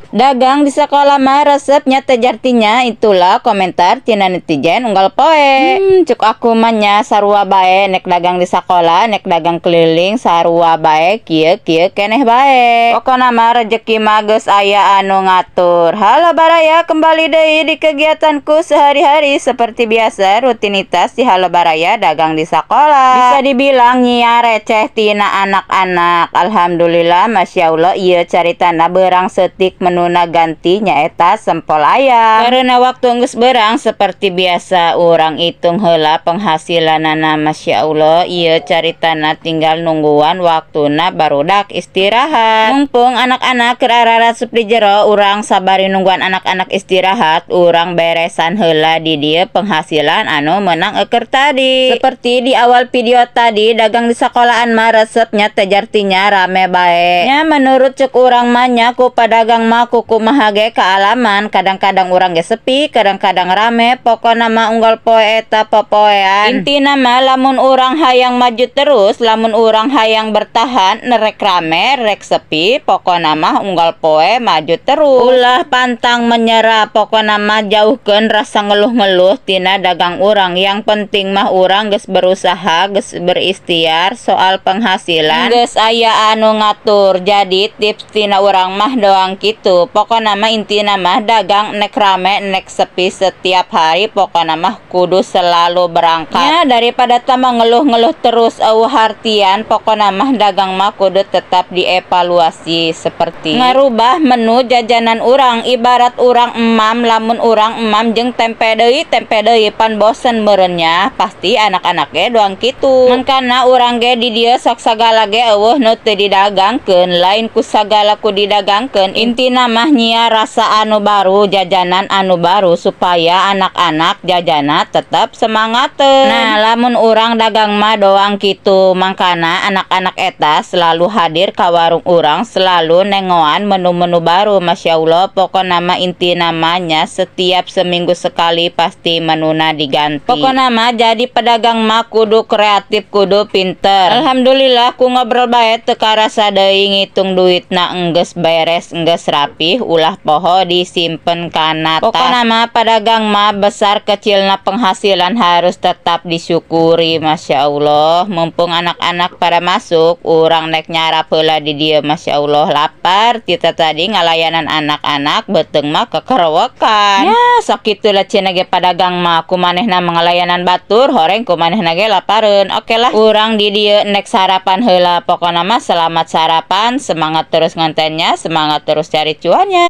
Dagang di sekolah mah resepnya teh jartinya, itulah komentar tina netizen unggal poe. Cek aku mah nya sarua bae, nek dagang di sekolah, nek dagang keliling sarua bae, kieu kieu keneh bae. Pokona mah rezeki mah geus aya anu ngatur. Halo Baraya, kembali deui di kegiatanku sehari-hari seperti biasa, rutinitas di Halo Baraya dagang di sekolah. Bisa dibilang nyia receh tina anak-anak. Alhamdulillah, Masya Allah, ieu caritana berang setik menuna ganti, nyaeta sempol ayam. Karena waktu geus berang, seperti biasa urang hitung heula penghasilanana. Masya Allah, ieu caritana tinggal nungguan waktuna barudak istirahat. Mumpung anak-anak keur ararasup di jero, urang sabari nungguan anak-anak istirahat, urang beresan heula di dieu penghasilan anu menang eker tadi. Seperti di awal video tadi, dagang di sekolahan mah resepnya teh jartinya rame bae. Nya menurut cek urang mah nya, ku pedagang mah kumaha ge kaalaman, kadang-kadang urang ge sepi, kadang-kadang rame, pokona mah unggal poe eta popoean. Intina mah lamun urang hayang maju terus, lamun urang hayang bertahan, rek rame, rek sepi, pokona mah unggal poe maju terus. Ulah pantang menyerah, pokona mah jauhkeun rasa ngeluh-ngeluh tina dagang urang. Yang penting mah urang geus berusaha, geus berikhtiar, soal penghasilan geus aya anu ngatur. Jadi tips tina urang mah doang kitu. Pokona mah intina mah dagang nek rame nek sepi setiap hari, pokona mah kudu selalu berangkat. Ya, daripada tambah ngeluh-ngeluh terus eueuh hartian, pokona mah dagang mah kudu tetap dievaluasi seperti ngarubah menu jajanan urang. Ibarat urang emam, lamun urang emam jeung tempe deui pan bosen meureunnya, pasti anak-anak ge doang kitu. Mangkana urang ge di dieu sok sagala ge eueuh nu teu didagangkeun, lain ku sagala ku didagangkeun, intina mah nyia rasa anu baru, jajanan anu baru supaya anak-anak jajana tetap semangat. Nah, lamun urang dagang mah doang kitu, mangkana anak-anak eta selalu hadir ka warung urang, selalu nengoan menu-menu baru. Masya Allah, pokona mah inti namanya setiap seminggu sekali pasti menuna diganti. Pokona mah jadi pedagang mah kudu kreatif, kudu pinter. Alhamdulillah, ku ngobrol bae teu karasa deui ngitung duitna enggeus beres, enggeus rapih, ulah poho disimpen kana tas. Pokona mah pedagang mah besar kecilna penghasilan harus tetap disyukuri. Masya Allah, mumpung anak-anak pada masuk, urang nek nyarap heula di dieu. Masya Allah, lapar kita tadi ngalayanan anak-anak, beuteung mah kekerewekan. Ya sakitulah cenah ge pedagang mah, ku manehna mangalayanan batur horeng, ku manehna ge lapareun. Oke lah, urang di dieu nek sarapan heula. Pokona mah selamat sarapan, semangat terus ngontennya, semangat terus cari cuannya.